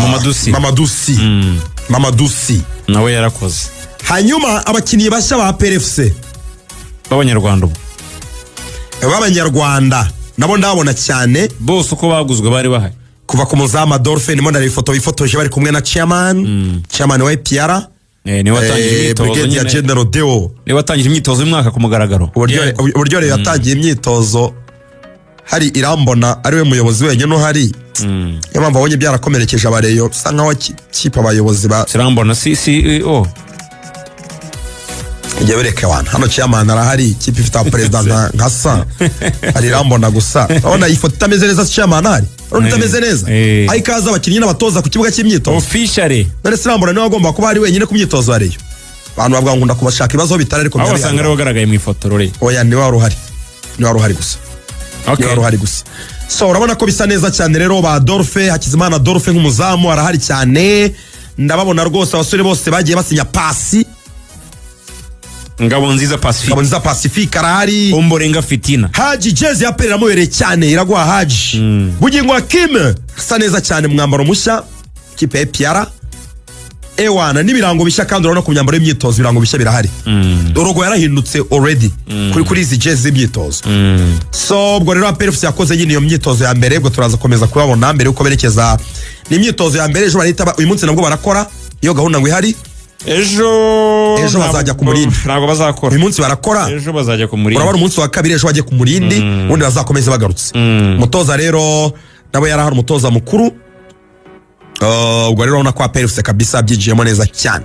Mamadou Sy. Mamadou Sy, Mamadou Sy. Nawe yarakoze. Hanyuma abakinnyi bashya ba APR FC b'Abanyarwanda ubu. B'Abanyarwanda nabo ndabona cyane. Bose uko baguzwe bari bahari. Kuva ku muzamu Adolphe, ndimo ndareba ifoto bifotoje bari kumwe na chairman wa APR. Niwe watangije imyitozo Brigadier nyine. General Deo. Niwe watangije imyitozo y'umwaka ku mugaragaro. Uburyo rero yatangiye imyitozo hari Irambona ariwe muyobozi wenyine uhari, niyo mpamvu abonye byarakomerekeje abareyo, bisa nkaho kipe abayobozi ba Irambona si CEO. Ujya bereke wana hano chairman arahari, ikipe ifite abaperezida nka sa hari Irambona gusa. Urabona iyi foto itameze neza, chairman ahari, urabona itameze neza. Aho ikaze abakinnyi n'abatoza ku kibuga cy'imyitozo. Officially. None se Irambona niwe agomba kuba ari wenyine ku myitozo ya Rayon? Abantu bavuga ngo nkunda kubashaka ibibazo bitari, ariko aho byari wasanga bihari. ariwe wagaragaye mu ifoto rore. Oya, niwe wari uhari, niwe wari uhari gusa. Niwe wari uhari gusa. So urabona ko bisa neza cyane rero, ba Adolphe Hakizimana, Adolphe nk'umuzamu arahari cyane, ndababona rwose abasore bose bagiye basinya pasi. Ngabo Nziza Pacifique. Ngabonziza Pacifique arahari. Omborenga Fitina. Haji, jezi ya APR iramubereye cyane, iraguha Haji. Bugingo Hakim asa neza cyane mu mwambaro mushya kipe ya APR, ewana n'ibirango bishya. Kandi urabona ku myambaro y'imyitozo ibirango bishya birahari, logo yarahindutse already kuri izi jezi z'imyitozo. So ubwo rero APR FC yakoze nyine iyo myitozo ya mbere, ubwo turaza gukomeza kubabona mbere yuko berekeza. Ni imyitozo ya mbere, ejo barahita uyu munsi nabwo barakora, iyo gahunda ngo ihari. Ejo. Ejo bazajya ku Murindi. Ntabwo bazakora. Uyu munsi barakora. Ejo bazajya ku Murindi. Urabona umunsi wa kabiri, ejo bajye ku Murindi, ubundi bazakomeze bagarutse. Umutoza rero nawe yarahari, umutoza mukuru. Ubwo rero urabona ko APR FC kabisa byinjiyemo neza cyane.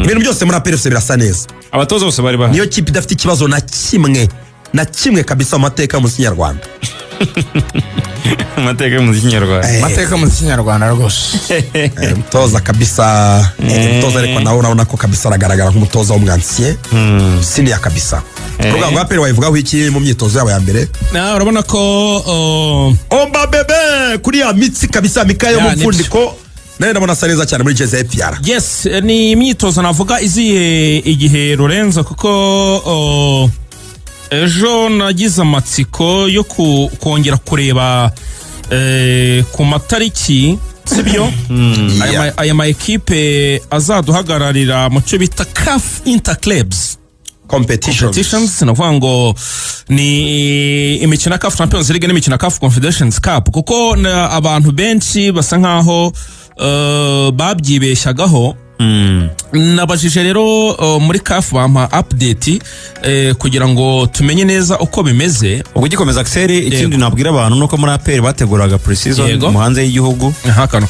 Ibintu byose muri APR FC birasa neza. Abatoza bose bari bahari. Niyo kipe idafite ikibazo na kimwe, na kimwe kabisa mu mateka y'umuziki nyarwanda. Amateka y'umuziki nyarwanda. Amateka mu Kinyarwanda rwose. Umutoza kabisa, umutoza ariko nawe urabona ko kabisa aragaragara nk'umutoza w'umwansiye senior kabisa. Urubuga rwa APR wayivugaho iki mu myitozo yabo ya mbere? Urabona ko Omba Bebe kuri ya mitsi kabisa mikayo Ya, mu mfundiko, nawe ndabona asa neza cyane muri jezi ya APR. Yes, ni imyitozo navuga iziye igihe, Lorenzo, kuko ejo nagize amatsiko yo kongera kureba ku matariki, sibyo? Aya ma ekipe azaduhagararira mu cyo bita CAF Interclubs Competitions. Competitions, ni ukuvuga ngo ni imikino ya CAF Champions League n'imikino ya CAF Confederations Cup, kuko abantu benshi basa nkaho babyibeshyagaho. Nabajije rero muri CAF, bampa update kugira ngo tumenye neza uko bimeze. Ubwo ugikomeza, Axel, ikindi nabwira abantu nuko muri APR bateguraga pre-season mu hanze y'igihugu. Aha, akantu.